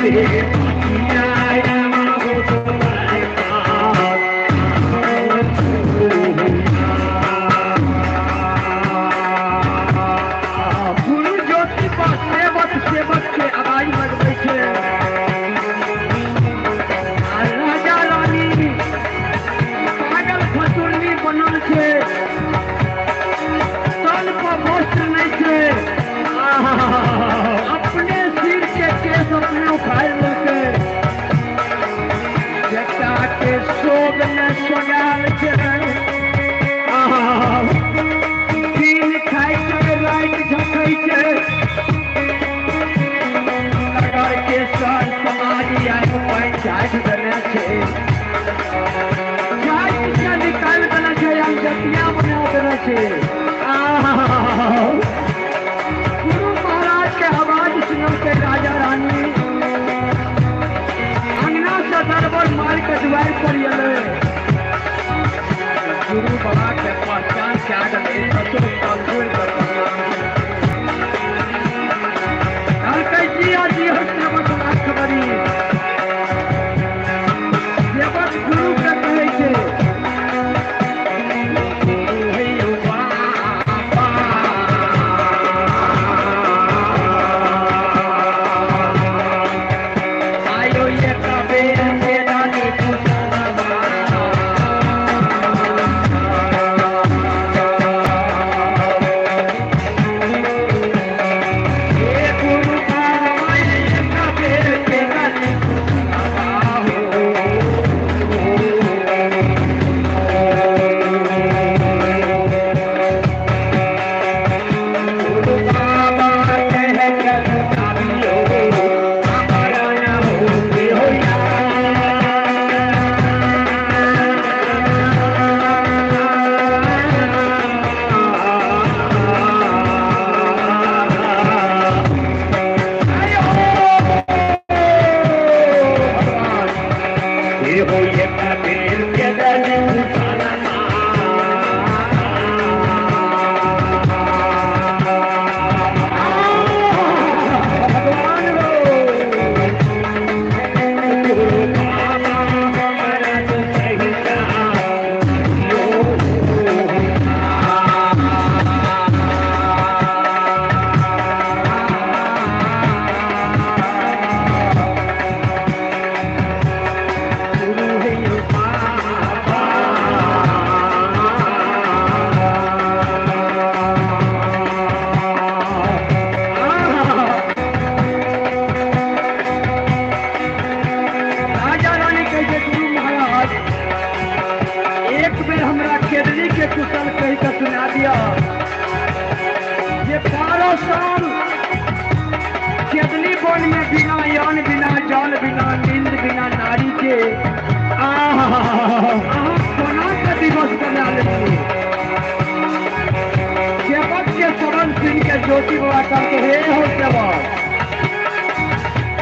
गुरु ज्योति पर सेवक सेवक के आवाज लगबै छै। आ राजा रानी पागल फसुरनी बनल छै, तन पर वस्त्र नहीं छै, अपने सिर के केस अपने उखाड़ लेलकै। बेटा के शोक में सोगाल छै, दिन खाइ छै राति झखै छै। नगर के सर समाज आबि पंचायत देने छै, जाति से निकालि देने छै, जतिया बना देने छै। गुरु महाराज के आवाज सुनलकै राजा रानी, अंगना से दरबर मार के दुआरि पर एलै। गुरु बाबा के पहचान क्या गेलै, दसो साल जोड़ि कऽ प्रणाम कहलकै, जी आ जी हो सेवक लाख बरी। सेवक गुरु के कहै छै, गुरु हे बाबा आयो एक बेर केदानी कुशलवा। हे गुरु बाबा एक बेर केदानी कुशलवा हो। गुरु बाबा कह कर आवियो हमारा न होते हो। भगवान ये हो ये कबीर के दर भगवान हो। गुरु बाबा हमारा तो सहिता यो। गुरु है बाबा। राजा रानी कहै छै, गुरु महाराज एक बेर हमरा केदली के कुशल कहि कऽ सुना दिअ जे 12 साल केदली वन में बिना अन्न बिना जल बिना नींद बिना नारी के अहाँ कोना के दिवस बना लेलियै। सेवक के शरण सुनि के ज्योति बाबा कहलकै, हे हो सेवक,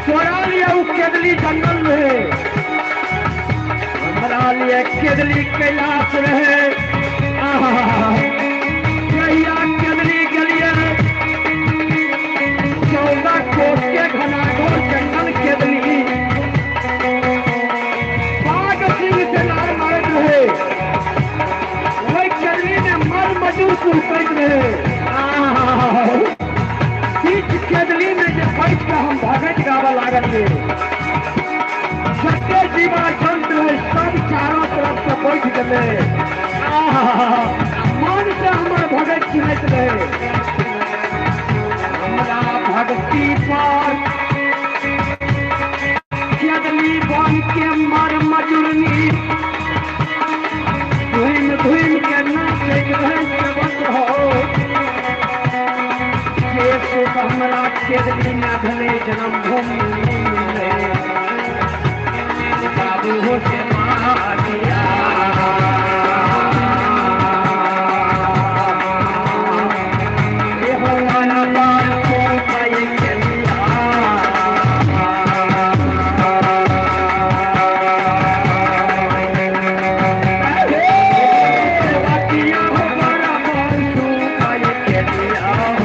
तोरा लिए उ केदली जंगल रहे, हमरा लिए केदली कैलाश रहे। जहिया केदली गेलियै 14 कोस के घनाघोर जंगल केदली, बाघ सिंह से लार मारैत रहे, ओहि केदली में मर मजूर कुहकैत रहे। बीच केदली में जे बैठ के हम भगत गाबऽ लागलियै, जते जीवा जंतु रहे सब चारों तरफ से बैठ गेलै। मन से हमर भगत सुनैत रहे। हमरा भक्ति पर केदली बन के मर मजुरनी घुमि घुमि के नाचैत रहे सेवक हो। जे सुख हमरा केदली में भेलै जन्मभूमि मिललै, बाबू हो से मारिया। हे हो बार को पाई के लिया। हे बतिया हो बड़ा बंधु पाई के लिया हो।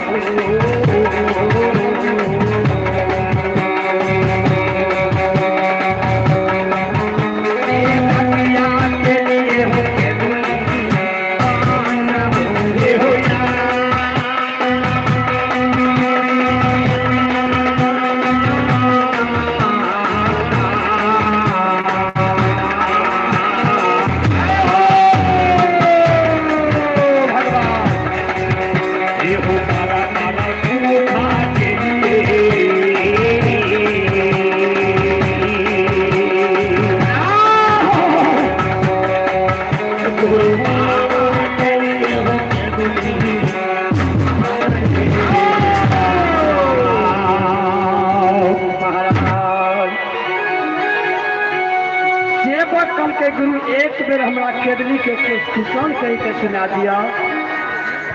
सेवक कहलकै, गुरु एक बेर हमरा केदली के कुशल कहि के सुना दिया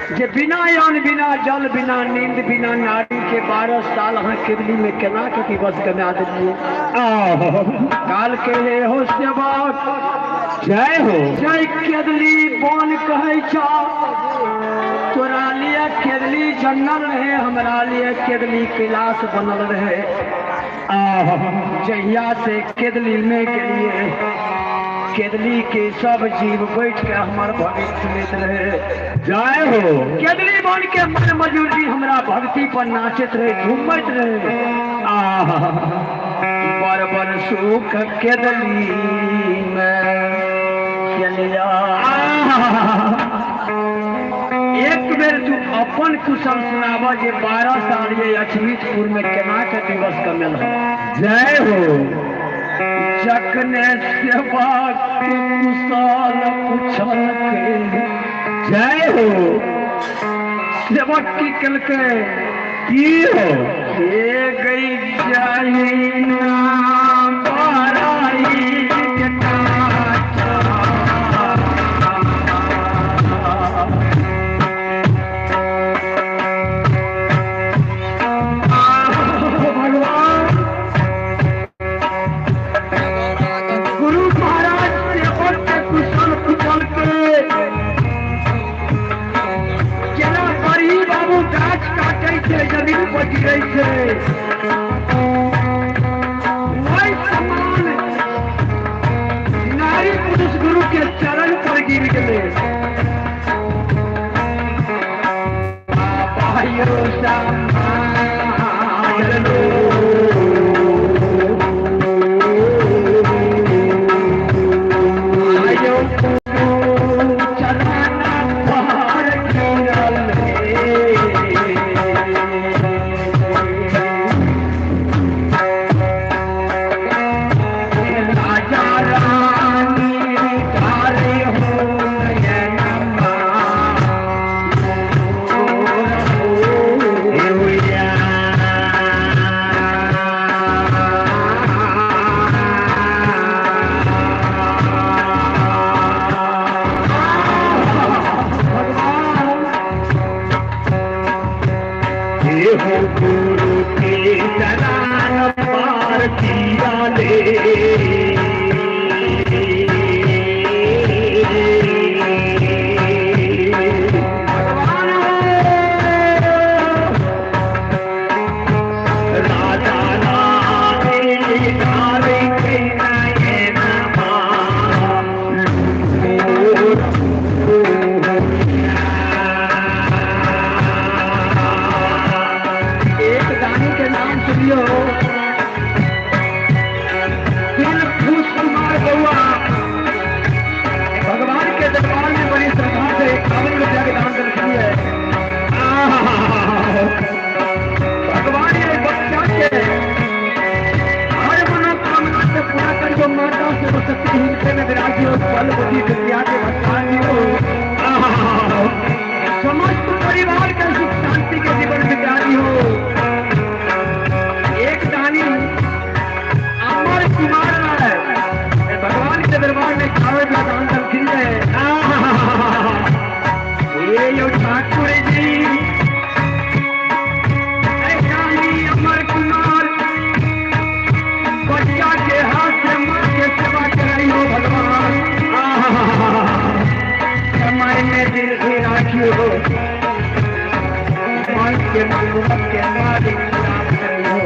जे बिना अन्न, बिना जल, बिना नींद, बिना नारी के 12 साल अहाँ केदली में केना के दिवस गमा देलियै। काल के हे हो सेवक, जय हो। जय केदली बन कहै छ, तोरा लिए केदली जंगल रहे, हमरा लिए केदली कैलाश बनल रहे। जहिया से केदली में गेलिए, केदली के सब जीव बैठ के हमार भक्ति सुनैत रहे। जय हो। केदली बन के मन मजूर जी हमरा भक्ति पर नाचैत रहे, झूमैत रहे। बड़ बड़ सुख केदली में चलिया। एक बेर तू अपन कुशल सुनाब जे 12 साल ये अछमीतपुर में केना के दिवस कमेल। जय हो। जखने सेवा के कुशल पूछल के, जय हो। सेवक की केलकै, की हो? हे गई जाहिना बराई के काचा। भगवान गुरु महाराज सेवक के कुशल कुशल के केना बड़ी बाबू गाछ काटै छै, जमीन पर गिरै छै, वही समान नारी पुरुष गुरु के चरण पर गिर गेलै। पायो आयो चरण पर गिरल राजा रानी तारे हो नयनमा। भगवान हे हो गुरु के चरण पार किया ले। भगवान राजा रानी तारे के नयनमा। एक दानी के नाम सुनियो, दिलखुश कुमार बउआ भगवान के दरबार में बड़ी श्रद्धा से 51 रुपया के दान देलखिन है। भगवान ये बच्चा के हर मनोकामना से पूरा करियो, माता सरस्वती हिंसे में विराजी हो, बल बुद्धि विद्या के भगवान हो, समस्त परिवार के सुख शांति के जीवन बितारी हो। एक दानी अमर कुमार है, भगवान के दरबार में 51 रुपया दान देलखिन है। ये यो ठाकुर जी दानी अमर कुमार बच्चा के हाथ से माँ के सेवा कराई हो भगवान। समय में दिल भी राखियो, मन के मनोरथ के मालिक प्राप्त करियो।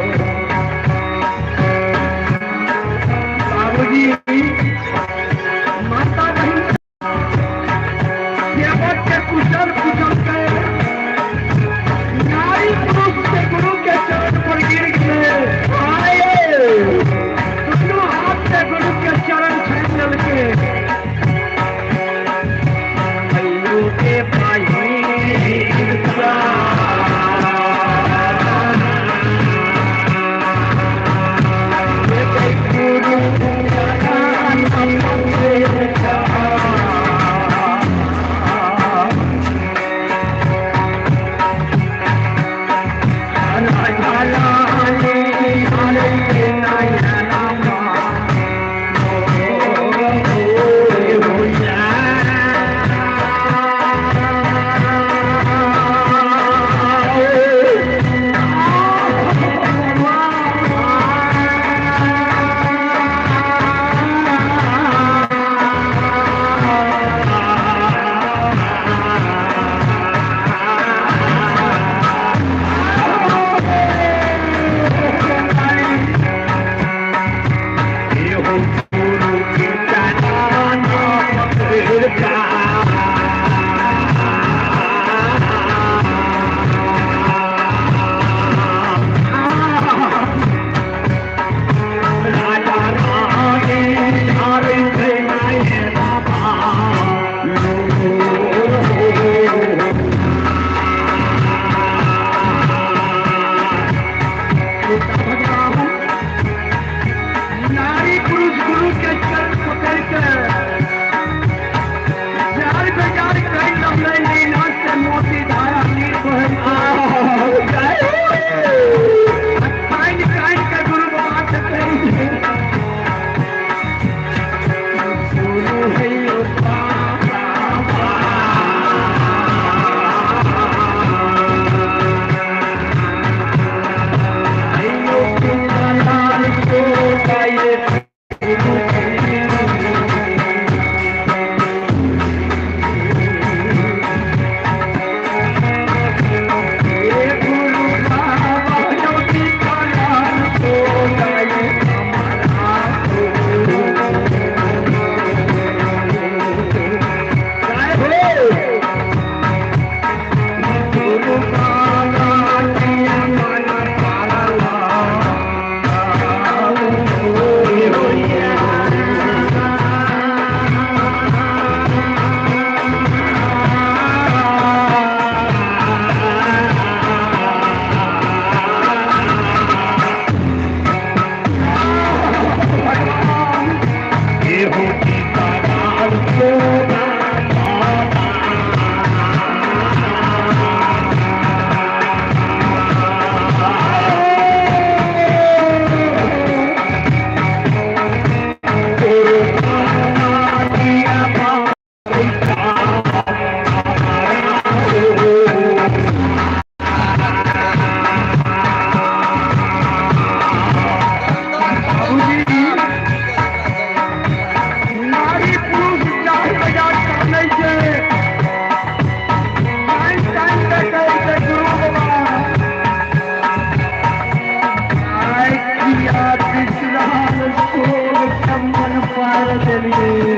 विश्राम सोग चंदन पार देलिए।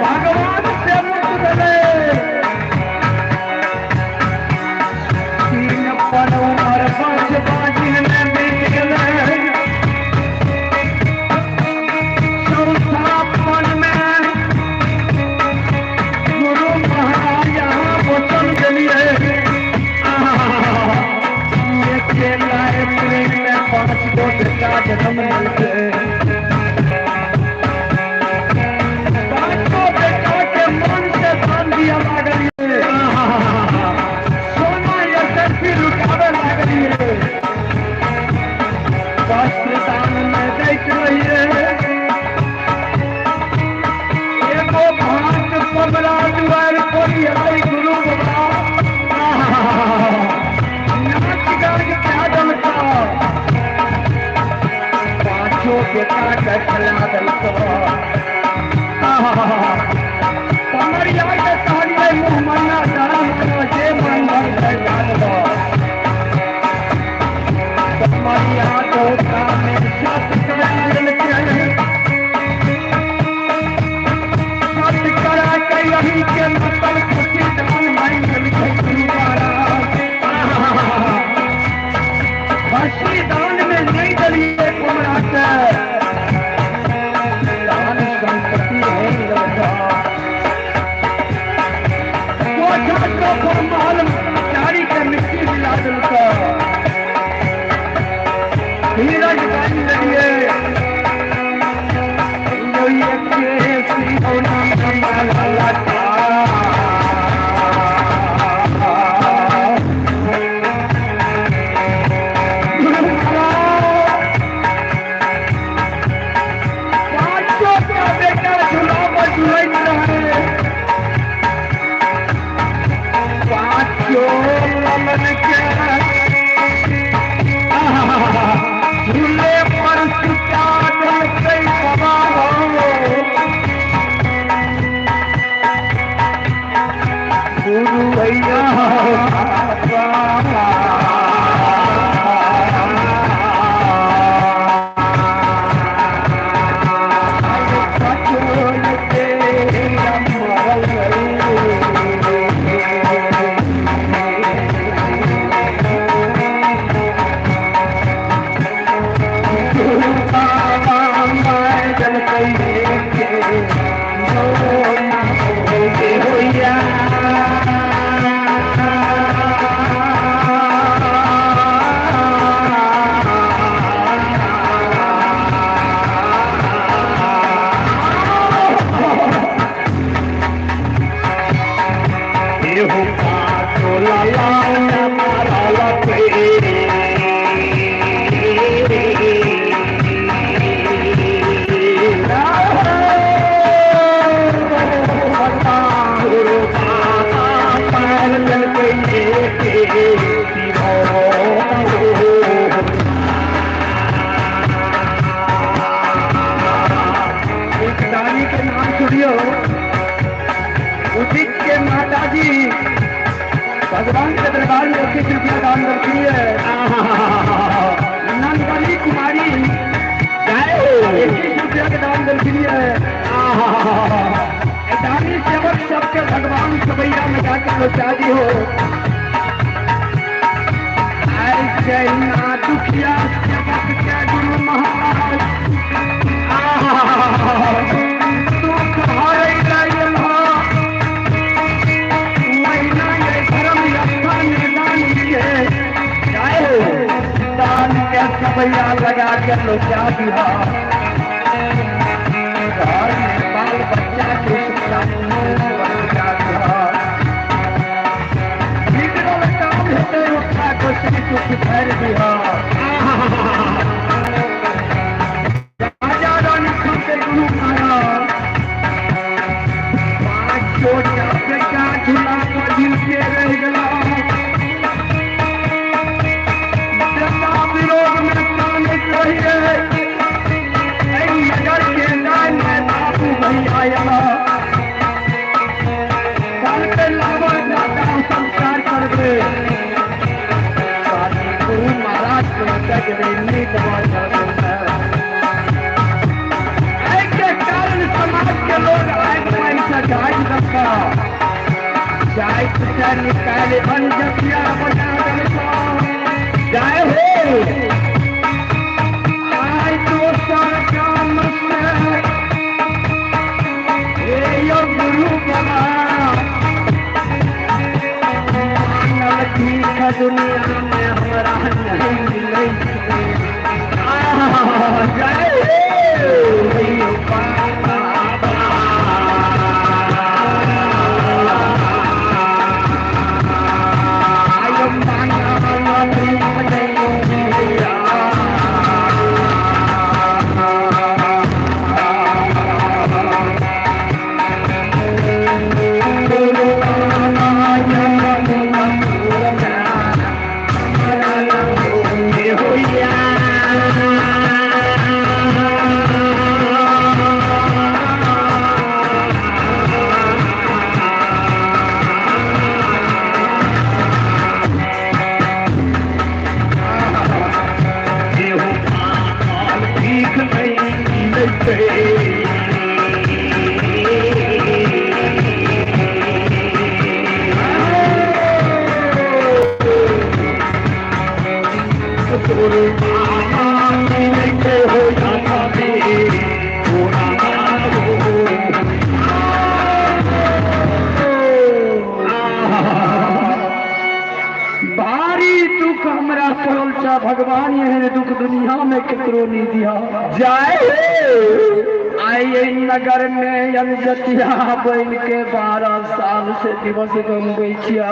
भगवान से मुक्त भेलै। तीन पर उमर बच बाजी में बीत गेलै। चौथा पन में गुरु महाराज यहाँ वचन देलिए। अप्रैल में 5 गो बेटा जन्म लेलकै। 5 बेटा के मन से दान दिया लागलिए। सोना यशस्वी लुटावे लागलिए। वस्त्र दान में दैत रहिए। एगो भात कमरा दुआर कोई आई गुरु बाबा नाच गान क्या दलका। पांचों बेटा के खिला दलका। कमरिया के कहलिए मुँह मन्ना दान मन्ना जे मन भर से दान दो। कमरिया दोता में सत करा लेलकै। सत करा के यही के मतलब खुशी दान मांगि लेलकै गुरु महाराज। बसी दान में नहीं दलिए कुमरा के। दान संपत्ति हो लगा। कोठा महल चारी के मिट्टी मिला दिलका। धीरज बांध लिए। पांचों का बेटा झूला पर झूलैत रहे। पांचों ललन के झूले पर सुता देलकै बाबा हो। गुरु भैया एक दानी के नाम सुनियो। उदित के माता जी भगवान के दरबार में 21 रुपया दान करती है। नंदनी कुमारी 21 रुपया के दान करती है। दानी सेवक सबके भगवान सबैया में जाके पहुंचा दी हो। ऐसे ना दुखिया सेवक के गुरु महाराज दुख हरै रहिल। महीना ये धर्म स्थान दान दिए दान के सबैया लगा के लौटा दिया। घर में बाल बच्चा के शिक्षा दिया। बिगड़ल काम हेतै ओकरा गोस्वामी तू सुधारि दिया। राजा रानी के गुरु महाराज पांचों बेटा झूला पर झूलते रह गया। बेटा विरोध में कानैत रहिए। नगर के लाइन में बाबू भैया आया। कल के लावा जाता संस्कार करबे। गुरु के नीक के कारण समाज के लोग आग पैसा जाइत रखा जाइत से निकाले अनजतिया बना देलको जाय हो आइ दोसर काम से हे यो गुरु बाबा मानल भीख दुनिया में हमरा नहीं मिलै जय हो बाबा आयो मानल भीख नहीं मिलैया भारी दुख हमरा पड़ल छा भगवान एहन दुख दुनिया में केकरो नहीं दिया जाय आई नगर में अनजतिया बन के 12 साल से दिवस गमबै छिया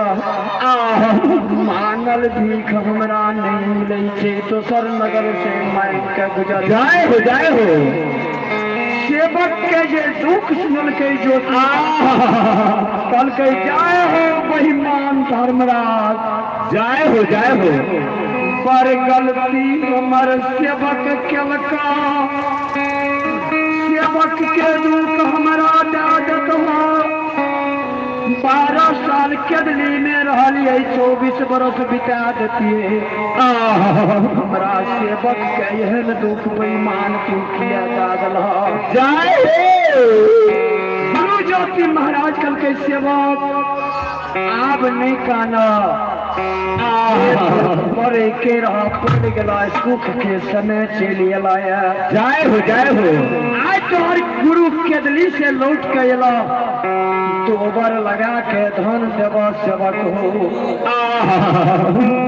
मांगल भीख हमरा नहीं मिलै छै दोसर नगर से मांग के गुजर जाय हो जाय हो। सेवक के जे दुख सुनलकै ज्योति कहलकै जाय हो बहिमान धर्मराज जाय हो जाय हो। पर गलती हमर सेवक केलका सेवक के दुख हमरा दऽ देतह 12 साल केदली में रहलियै 24 बरस बिता देतियै हमरा सेवक के एहन दुख बेईमान तू किया दऽ देलह जाय गुरु ज्योति महाराज कहलकै सेवक आब नहीं काना पड़े के रह पड़ गला सुख के समय चलि एला जाय हो जाय हो। आज तोहर गुरु केदली से लौट के एला तोबर लगा के धन देव सेवक हो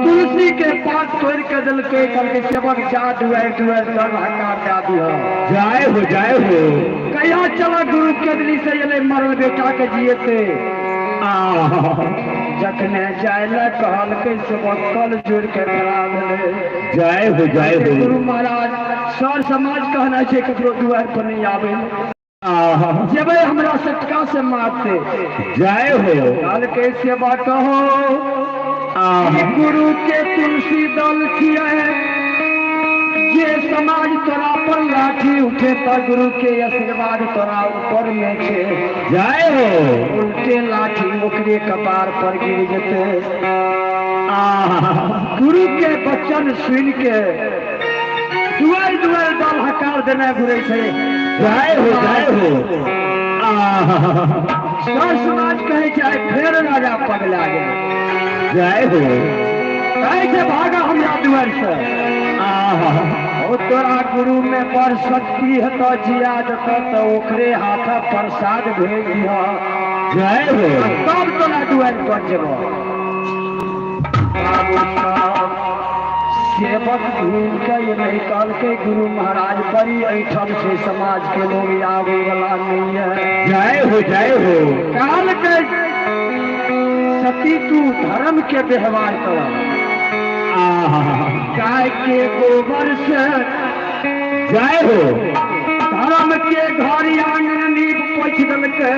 तुलसी के पात तोड़ के दिलकै कहलकै सेवक जा दुआरि दुआरि सब हकार दए दिह जाय हो जाय हो। कहिया चला गुरु केदली से एलै मरल बेटा के जियते जखने जाय लए कहलकै सेवक कल जोड़ के खड़ा भेलै जाय हो जाय हो। गुरु महाराज सर समाज कहना छै ककरो दुआरि पर नहीं आबै जेबै हमरा सटका से मारते जाय हो। कहलकै सेवा कहो गुरु के तुलसी दल छियै जे समाज तोरा पर लाठी उठे त गुरु के आशीर्वाद तोरा ऊपर में छै जाय हो। उल्टे लाठी ओकरे कपार पर गिर जेतै गुरु के वचन सुन के दुआरि दुआरि दल हकार देने घुरै छै जाय हो जाय हो। सर समाज कहै छै फेर राजा पगला गेल जाय हो। कहै छै भागा हमरा दुआरि से ओ तोरा गुरु में बड़ शक्ति हेतऽ जिया देतऽ तऽ ओकरे हाथ प्रसाद भेज दिह जाय हो। तब तोरा दुआरि पर जेबऽ। बाबू साहब सेवक घूम के एलै कहलकै गुरु महाराज बड़ी ऐठन छै समाज के लोग आबै वाला नहीं है जाय हो जाय हो। कहलकै सती तू धर्म के व्यवहार कर गाय के गोबर से जाय हो। धर्म के घर आंगन नीप पोछि देलकै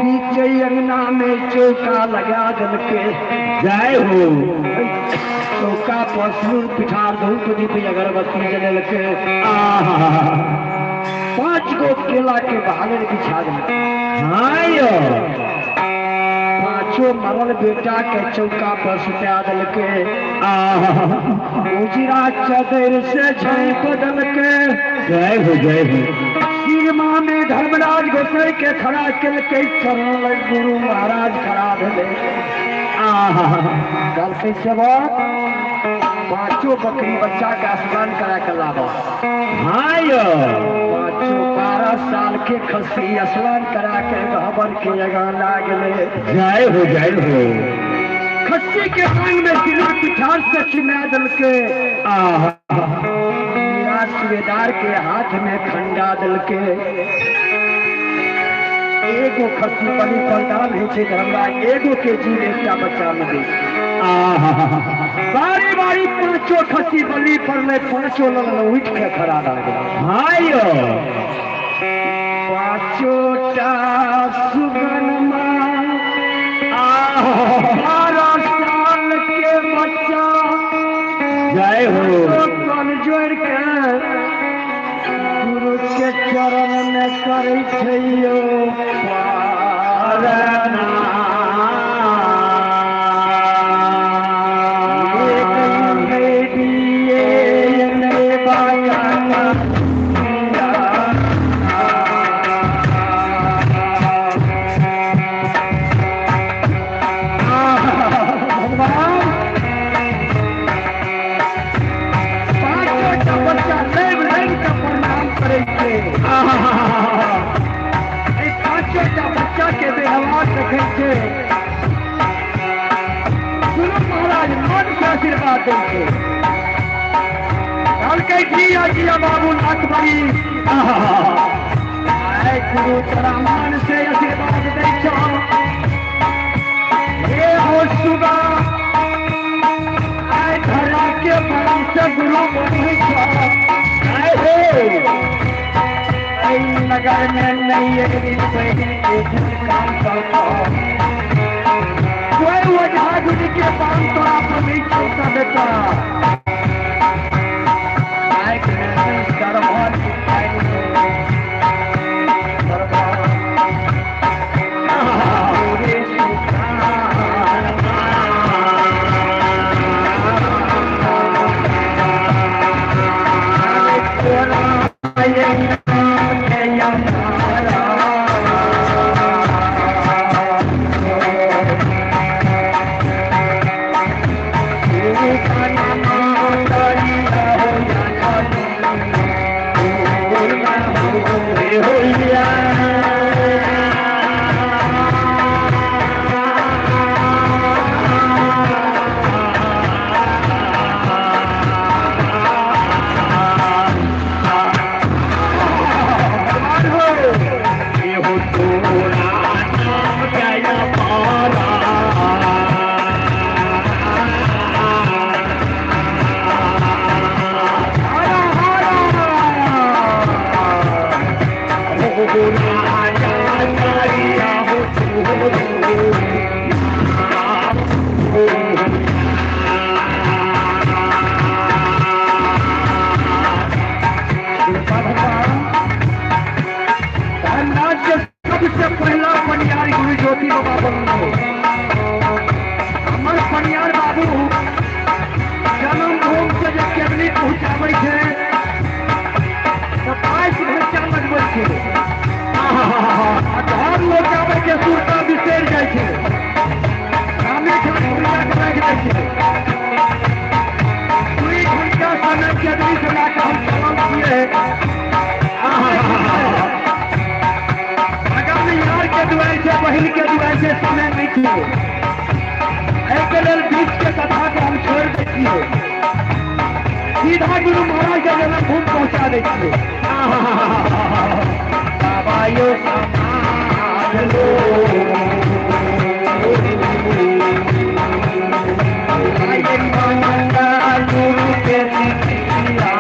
बीच अंगना में चौका लगा देलकै जाय हो। चौका पर सिन्दूर पिठार धूप दीप अगरबत्ती जलेलकै 5 गो केला के भालर बिछा देलकै हाँ यो 5 पांचों मरल बेटा के चौका पर सुता देलकै। उजरा चदर से झाँप देलकै। जय हो जय हो। सिरमा में धर्मराज गोसाई के खड़ा केलकै, चरण लग गुरु महाराज खड़ा भेलै। कहलकै सेवक पांचों बकरी बच्चा के स्नान करा के लाबो। हाँ यो पांचों 12 साल के खस्सी स्नान करा के भवन के आगाँ लागले। जय हो जय हो। खस्सी के मांग में सिर पिठार से चिना देलकै। सूबेदार के हाथ में खंडा देलकै। एगो खस्सी बलि प्रदान होइ छै धर्मराज, एगो के जीव एकटा बच्चा में दै छै। बारी बारी पांचों खस्सी बलि पड़लै, पांचों लग उठि के खड़ा भए गेलै। हाँ यो पांचों टा सुगनमा 12 साल के बच्चा जय हो कल जोड़ के गुरु के चरण में करै छै यो पारना। बच्चा के व्यवहार देखै छै गुरु महाराज मन से आशीर्वाद दै छै। कहलकै जिया जिया बाबू नाथ बड़ी, आय गुरु तोरा मन से आशीर्वाद दै छौ। हे हो सुगा आय धरा के बड़ी से गुरु बनै छौ। आय हो नगर में नहीं एक दिन पहले एक दिन काम करता कोई ओझा गुनी के पान तोरा पर नहीं छोड़ता बेटा। सबसे पहला पनियार गुरु ज्योति बाबा बनलो। हमर पनियार बाबू जन्मभूमि से जे केवली पहुँचाबै छै तऽ 22 घंटा लगबै छै। आ घर लौटाबै के सुरता बिसरि जाइ छै, कामे घाट पूजा के लागि जाइ छै। 2 घंटा समय केवली से लए कऽ हम चलल छियै। यार के दुआरि छै, बहिन के दुआरि छै, समय नहीं छै। एहिके लेल बीच के कथा के हम छोड़ि दै छियै, सीधा गुरु महाराज के जन्मभूमि पहुँचा दै छियै। बाबा यो समाज लो गुरु के सिया।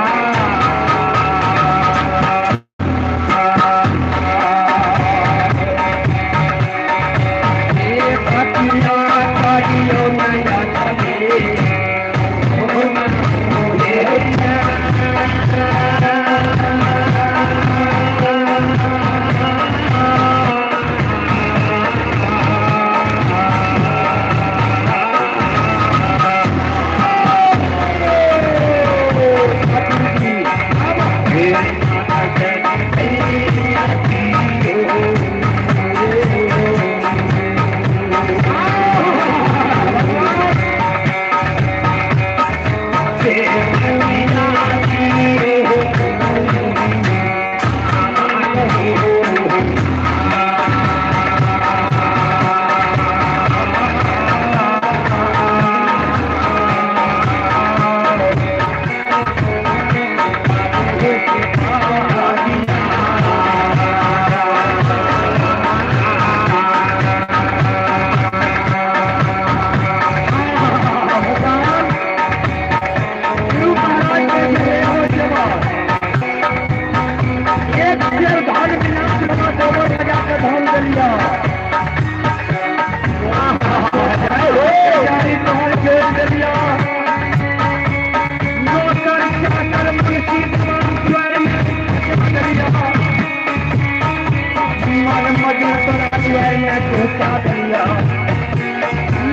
दुआर में पहुंचा दिया।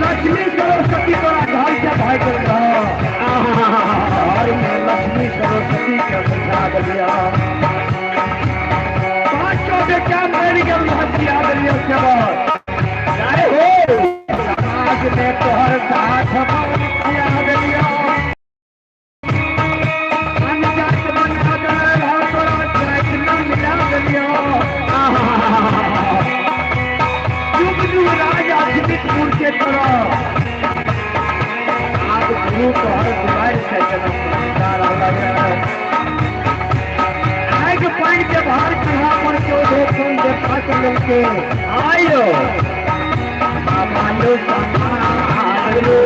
लक्ष्मी सरस्वती तोरा घर से भाग गेल रह, घर में लक्ष्मी सरस्वती के बैठा दिया। पांचों बेटा मर गेल रह, जिया दिलियो सेवक। जय हो। समाज में तोहर साथ जिया दिलियो। अनजात बना देल रह, तोरा जाति न मिला दिलियो। जुग जुग राजा जीवितपुर के तरह आब गुरु तोहर दुआरि से जनम जा रहल है। आगि पानि के भार कन्हा पर के धोखन देवता के लेलके। आयो। बाबा यो समालो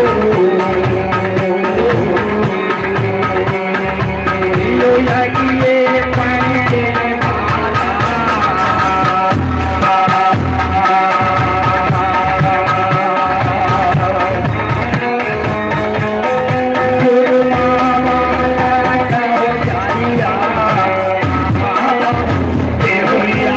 यो यज्ञे पानि के गुरु बाबा कहो जानिया देवरिया।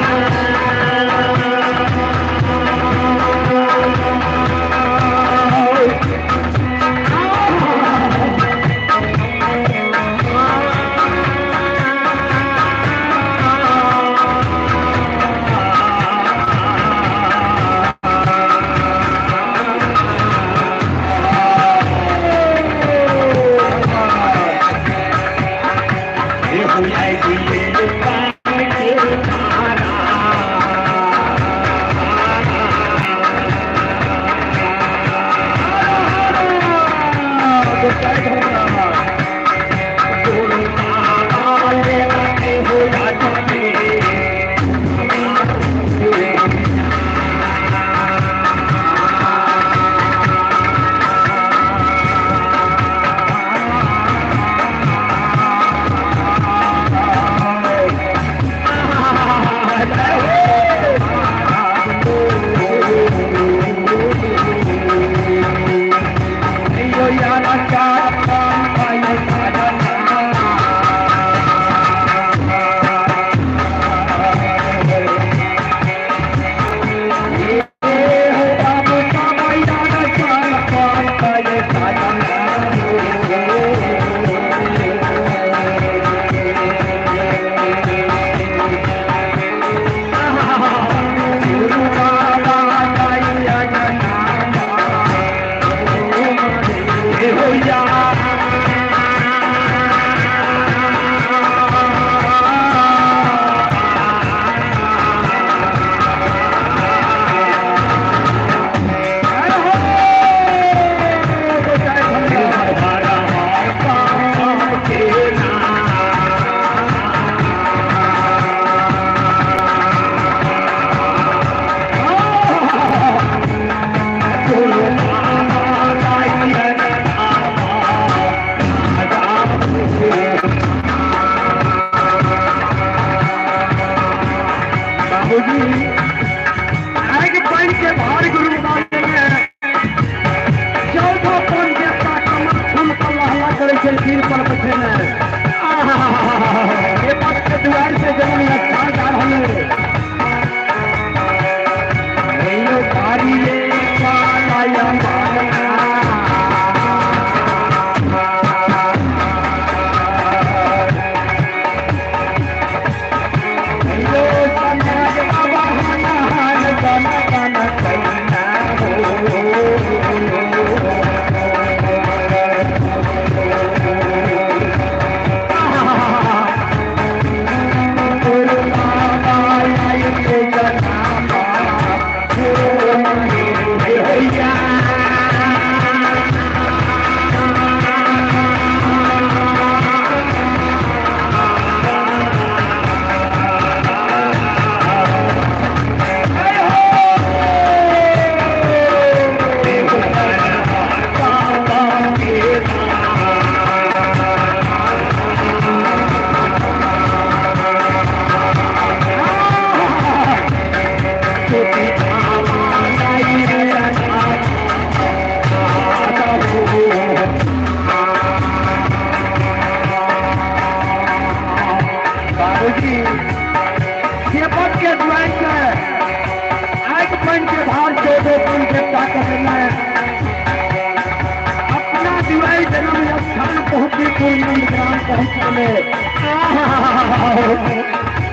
गोपालपुर नंदग्राम पहुँचले।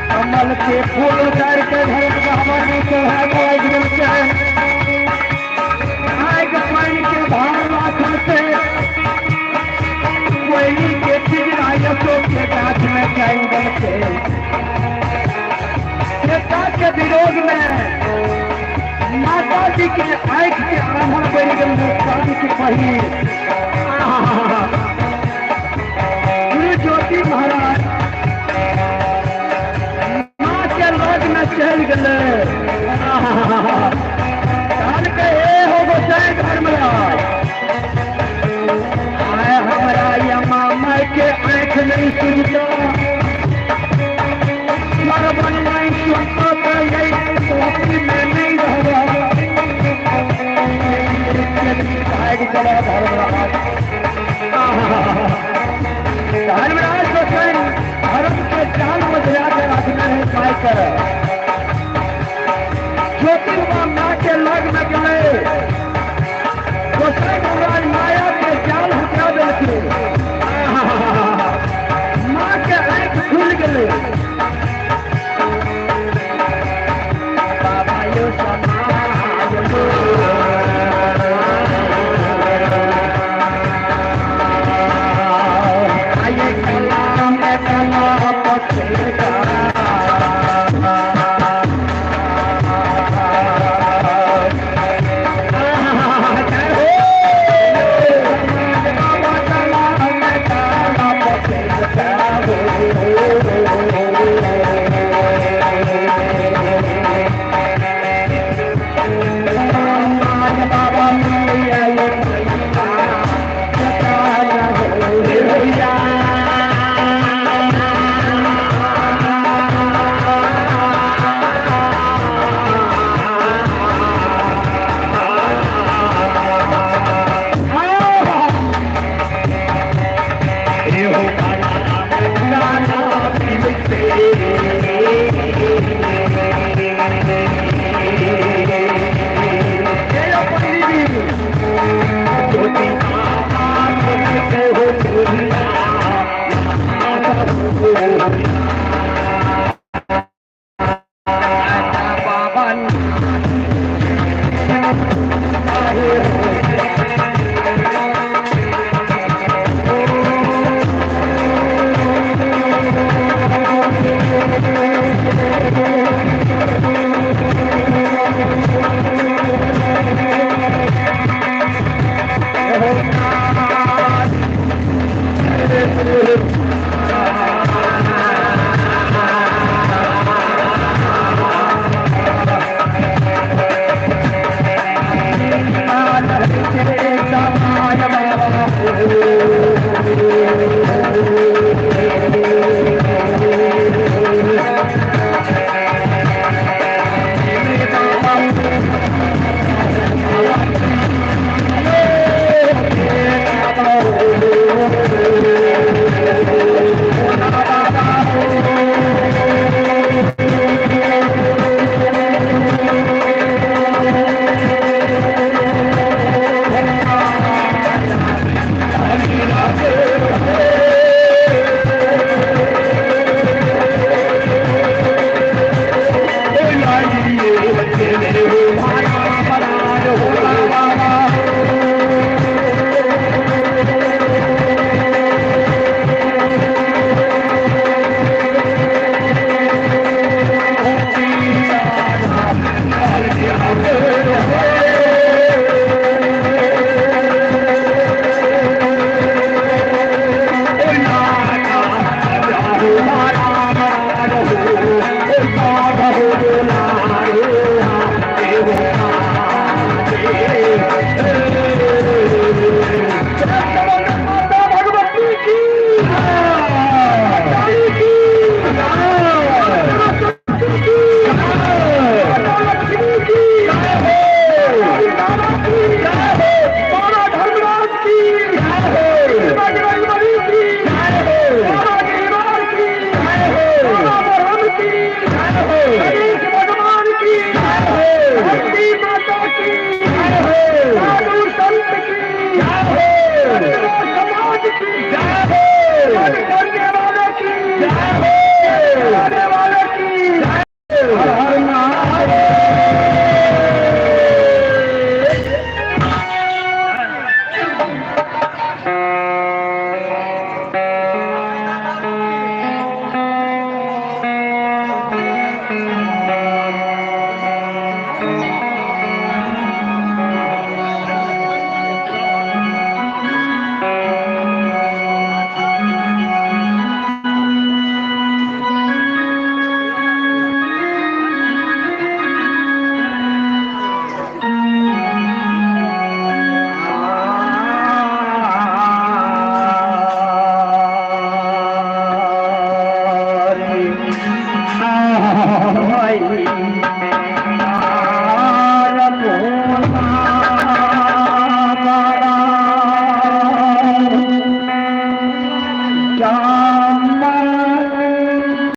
कमल के फूल उतार के धर्म बाबा ने चढ़ा के आग पानी के भार राखल से कोयली के पिंजरा अशोक के गाछ में जाएंगे के नेता के विरोध में माता जी के आँख के आंधर बढ़ गई शादी के पहले। गुरु ज्योति महाराज माँ के लग में चल गए। के हो गोसाई धर्मराज आए हमारा यमा माई के आँख नहीं सुनता धर्मराज गोसाई धर्म के जान में गिरा के रखना है पाई कर। ज्योति बाबा माँ के लग में गए। गोसाई महाराज माया के जाल हटा देलके। माँ के आँख खुल गए। बाबा यो समाज आये कलाम कला पत्रिका Hey,